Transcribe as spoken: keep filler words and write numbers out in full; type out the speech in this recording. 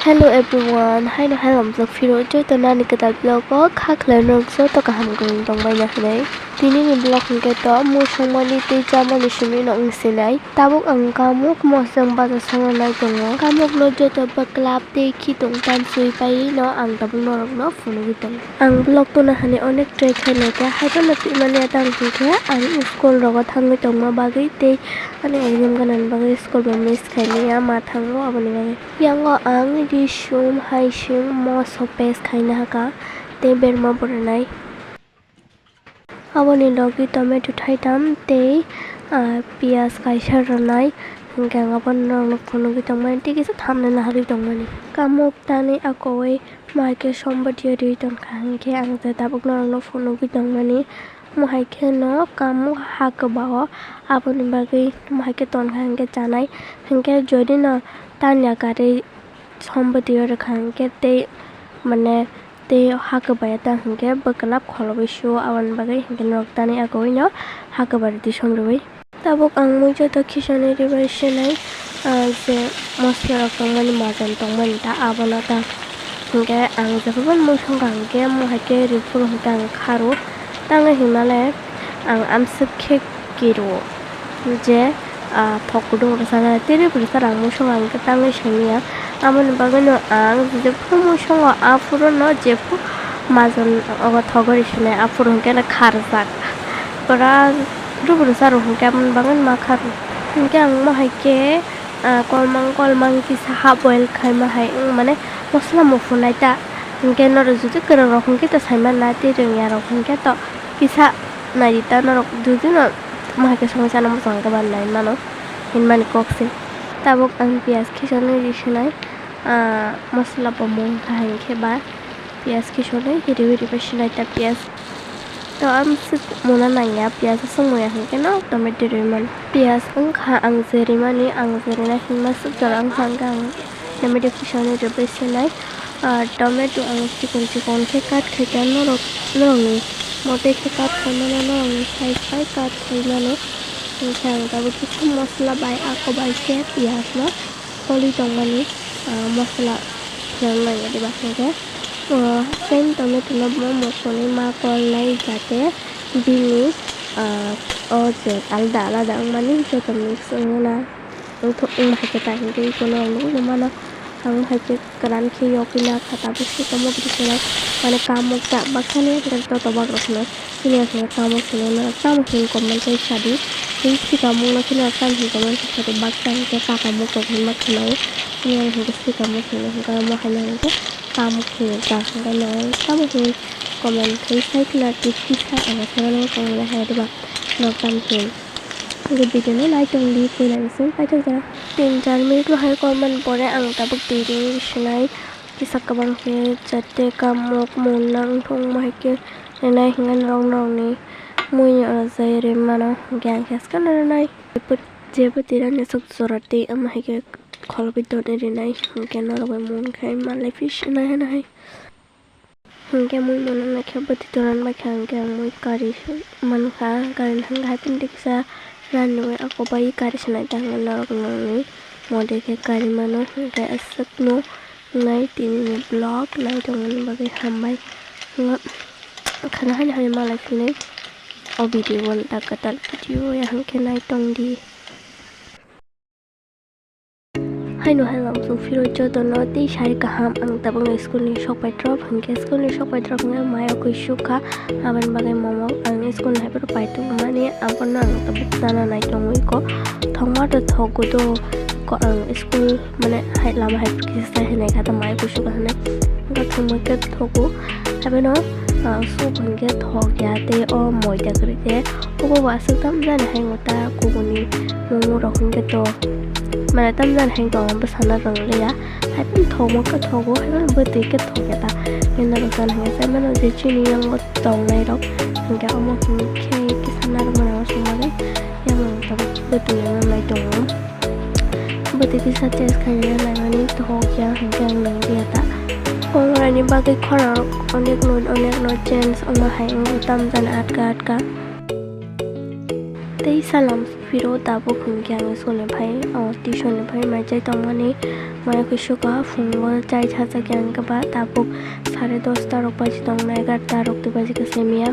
Hello everyone, haino hai lamjak phiro joto nani kwtal vlog o kha khlai norok joto kaham kwrwng tongbai na hinwi. Tini ni vlog hwnkhe to mui songmani tei chamani simi no wng sinai. Tabuk ang kamuk mosong baja songna nai tongo. Kamuk no joto bwklap tei khitong tanswi pai no ang tabuk norok no phunugwi tongo. Ang vlog tuna hani onek try khainai kha, haiphano twi mani ya tang hwnkhe ang school rogo thangwi tongma bagwi tei ani exam ganani bagwi school bo miss khaimani ya ma thango aboni bagwi. Yango ang risum haising moso paste khaina hakha tei berma bo rwnai. Aboni logi tomato thaitham tei, ah, piyaj kaisa rwnai. Hwnkhe ang abono norokno phunugwi tongmani tei kisa thamnaina harwi tongmani. Kamuk tanwi akowi. Maikhe sombotio riwi tongkha hwnkhe ang je tabuk norokno phunugwi tongmani. Mo hai kheno kamuk ha kwbao aboni bagwi mo hai khe tonkha hwnkhe chanai hwnkhe jodi no tanya karwi sombotio rwkha hwnkhe tei mane tei ha kwbaya ta hwnkhe bwklap kholobwi suo aboni bagwi hwnkhe norok tanwi akowi no ha kwbari twi somriwi. Tabuk ang mui joto khichani ribai sinai, ah, je mosola rok tongmani majan tongmani ta abono ta. Hwnkhe ang jephuru mui songkha hwnkhe mo hai khe riphuru hwnkhe ang kharu. Tangwi hinmale ang amswk khe kiru je, ah, thok kudung rwchana tei riphuru sara ang mui songkha hwnkhe tangwi simiya. Aboni bagwino ang jephuru mui songo aphuru no jephuru majan ogo thogwi sinai aphuru hwnkhe kharjak. Pura Rubru saro hwnkhe aboni bagwi ma kha rw. Hwnkhe ang mo hai khe, ah, kolmang kolmang kisa half boil khaima hai wng mane mosola muphunai ta. Hwnkhe norok jutu kwrwng rok hwnkhe ta sai manna tei rwngya rok hwnkhe to kisa nai di ta norok jutu no mo hai khe songwi chana muchung khe ba nai mano hinmani kok se. Tabuk ang piyaj khichani ri sinai, ah, mosola bo mung kha hwnkhe ba. Piyaj khe sole riwi riwi sinai ta piyaj. To amswk muna nangya piyaj aswk muya hwnkhe no tomato riwi mano. Piyaj wngkha ang je rimani, ang je rina hinma swk jora wngkha hwnkhe ang tomato khe sole riwi sinai. Ah, tomato ang chikon chikon khe cut khaikha norok, norokni mote khe cut khaimano, norokni size bai cut khaimano. Hwnkhe ang tabuk kisa mosola bai ako bai khe piyaj no. Kholi tongmani, ah, mosola swnam nangya diba hwnkhe, ah, same tomato no bo mosoni ma kolnai jate bini, ah, o je alada alada wngmani joto mix wngna wngthok wngma hai khe ta hwnkhe ikono ang nukgwi mano ang hai khe kwran khe yokwi nakha tabuk se tongma bwrwi kwrwi mane kamuk ta baksa ni joto bak rok hino. Chini ang hwnkhe tamo hino norok tamo hini comment khe sadi. Tei swkang mungno chini ang tamo hini comment khe sadi baksa hwnkhe kakamuk rok hinma khwnao. Chini ang hwnkhe swkang mung hino hwnkhe omo haino hwnkhe kamuk hino ta hwnkhe norok tamo hini comment khe sai khwna tei kisa abo sero nang tongmani hai diba norok tamo hini. Hwnkhe video no nai tongdi puila ni simi paithak jora. Tin char minute no hai comment pore ang tabuk twi ri sinai kisa kwbang khe jate kamuk mungna wngthok wngma hai khe. Rinai hwnkhe norok norokni mui ni oro jai ri mano hwnkhe ang khe swkang no rinai. Jebo twi rani aswk jora tei omo hai khe kholobwi donwi rinai hwnkhe norok bai mungkhe malai phi sinai hwnwi hai. Hwnkhe mui mano naikhe bwtwi toran bai kha hwnkhe ang mui kari mankha, kari hwnkhe hai phano kisa rani bai ako bai kari sinai ta hwnkhe norok norokni mode khe kari mano hwnkhe aswkno. Nai tini ni vlog nai tongmani bagwi hambai. Nga khana hani hani malai philai o video bo nta kwtal video ya hwnkhe nai tongdi. Haino hai lamsong phiro jotono tei sari kaham ang tabukno school ni sok pai drop hwnkhe school ni sok pai drop hwnkhe mai o kwi sukha. Aboni bagwi momo ang school ni hai phuru pai tongmani, abono ang tabuk chana nai tongwi kok. Thokma to thokgo do ko ang school mane hai lama hai kisa sai hinai kha ta mai kusu ka hinai. Wngkha thokma khe thogo. Haibeno, ah, soup hinkhe thok ya tei o moida kwrwi khe. Obo bo aswk tam jani hai wngkha ta kuguni momo rok hinkhe to. Mane tam jani hai wngkha o bwsana rwng liya. Hai phano thokma khe thogo, hai phano bwtwi khe thok ya ta. Nini rok jani hinkhe sai mano je chini yango tongnai rok. Hinkhe omo hinkhe kisa narwkmani omo song bagwi. Yang ang tabuk bwtwi rwna nai tongo. Bwtwi kisa change khaina naimani thok ya hinkhe ang nang liya ta. Kongrani bagwi khorang onek no, onek no change wngma hai wngwi tam jani atka atka. Tei salam phiro tabuk hwnkhe ang school ni phai, o, tuition ni phai mai chai tongmani. Maya khe suka phungo chai sajak yang khe ba tabuk sare dosta rok baji tongna, egarta rok twi baji khe se mia.